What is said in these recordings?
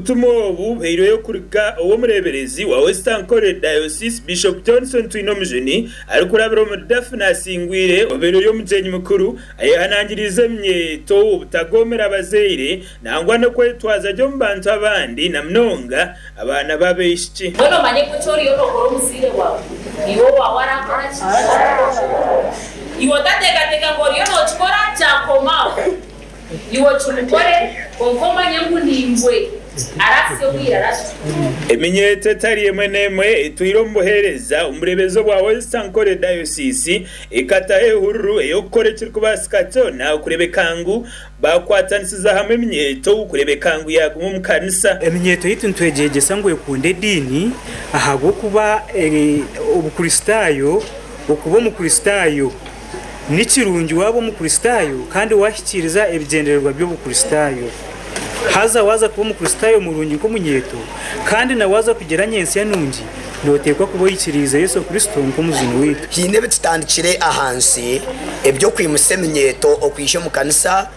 Obutumwa obu buhairweyo kuruga ow'omureeberezi wa West Ankole Diocese Bishop Johnson Twinomujuni arikurabira omuri Daphne Asingwire obaire ori omugyenyi mukuru ayehanangiriize eminyeeto obutagoomera abazaire nangwa n'okwetwaza gye omu bantu abandi na munonga abaana b'abaishiki. Mbwenu omanye ku eki oriyo nookora omuzaire waawe, niiwe owaawe araakora ki? Iwe otateekateeka ngu oriyo nookikora kyakoma aho. Iwe okimukore, kwonka omanye ngu niiwe araahitsye obwire araakikukore. Eminyeeto etari emwe n'emwe etwire omu buheereza omu bureebezi obwa West Ankole Diocese ekataho ehururu ey'okukora ekirikubaasika kyona okureebeka ngu baakwatanisiza hamwe eminyeeto kureebeka ngu yaaguma omu kanisa. Eminyeeto yaitu nitwegyegyesa ngu ekunde ediini ahabw'okuba Obukristaayo, okuba Omukristaayo Ni kirungi waaba Omukristaayo kandi waahikiiriza ebigyendererwa by'Obukristaayo. Haza waaza kuba Omukristaayo murungi nk'omunyeeto kandi na waaza kugira nyentsya nungi, nooteekwa kuba oikiriize Yesu Kristo nk'Omujuni waitu. Haine ebitutandikire ahansi eby'okwimutsya eminyeeto okwija omu kanisa,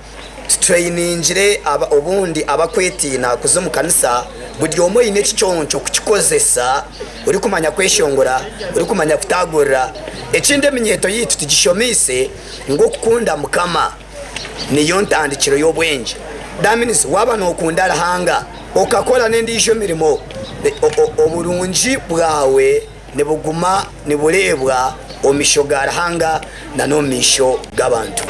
tutureyiningyire obundi abakwetiina kuza omu kanisa, buri omwe oine ekiconco kukikozesa, orikumanya kweshongora, orikumanya kutaagurira. Ekindi eminyeeto yaitu tugishomeise ngu okukunda Mukama niyo ntandikiro y'obwengye. That means waaba nookunda Ruhanga okakora n'endiijo mirimo, oburungi bwawe nibuguma nibureebwa omu maisho ga Ruhanga na n'omu maisho g'abantu.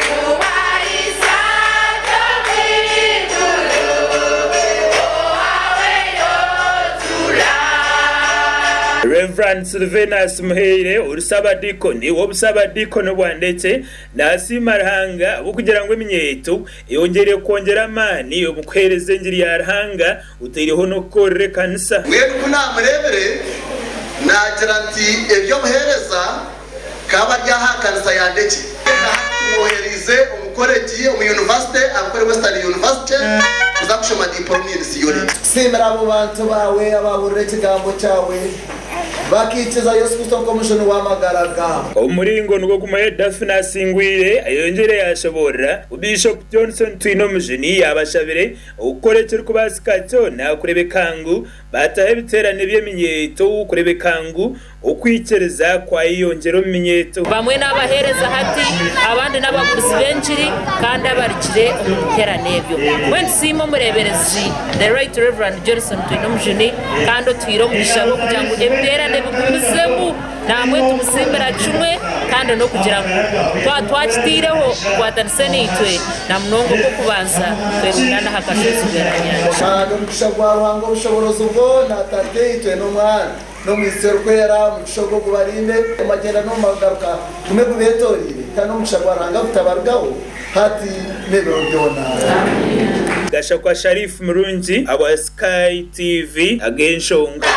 Rev. Silvenus Muheire ori Saabadiikoni w'Obusaabadiikoni obwa Ndekye nasiima Ruhanga ahabw'okugira ngu eminyeeto eyongyeire kwongyera amaani omu kuheereza engiri ya Ruhanga Otaireho n'okukorera ekanisa. Mbwenu ku naamureebire, naagira nti, Eby'obuheereza ka bari aha kanisa ya Ndekye. Na hati tumwohereize omu koregi, omu yunivasite, arikukora Western University kuza kushoma Diploma in Theory. Tukusiimira abo bantu baawe abaahurira ekigambo kyawe, bakaikiriza Yesu Kristo nk'Omujuni w'amagara gaabo. Omu muringo nigwo gumwe, Daphne Asingwire ayongyire yaashoboorora ngu Bishop Johnson Twinomujuni yaabashabire Okukora ekirikubaasika kyona kureebeka ngu baataho ebiteerane by'eminyeeto kureebeka ngu okwikiriza kwayeyongyera omu minyeeto. Bamwe n'abaheereza hati, abandi n'ababuurizi b'engiri kandi abarugire omu biteerane ebyo. Mbwenu tusiime omureeberezi The Right Rev. Johnson Twinomujuni kandi otuhaire omugisha gw'okugira ngu ebiteerane bigumizemu. Naamwe tumusiimira kimwe kandi n'okugira ngu twaba twakitaireho kukwatanisa naitwe na munonga okw'okubanza twerundaana aha kashozi Bweranyanja. Kandi omugisha gwa Ruhanga Obushoboorozi bwona, Tataitwe, n'Omwana, n'Omwitsyo Orikwera, omugisha ogwo gubarinde omu magyenda n'omu magaruka, gume gubeetoreire, kandi omugisha gwa Ruhanga gutabarugaho, hati n'ebiro byona. Gashakwa Sharif Murungi ahabwa Sky TV ag'enshonga.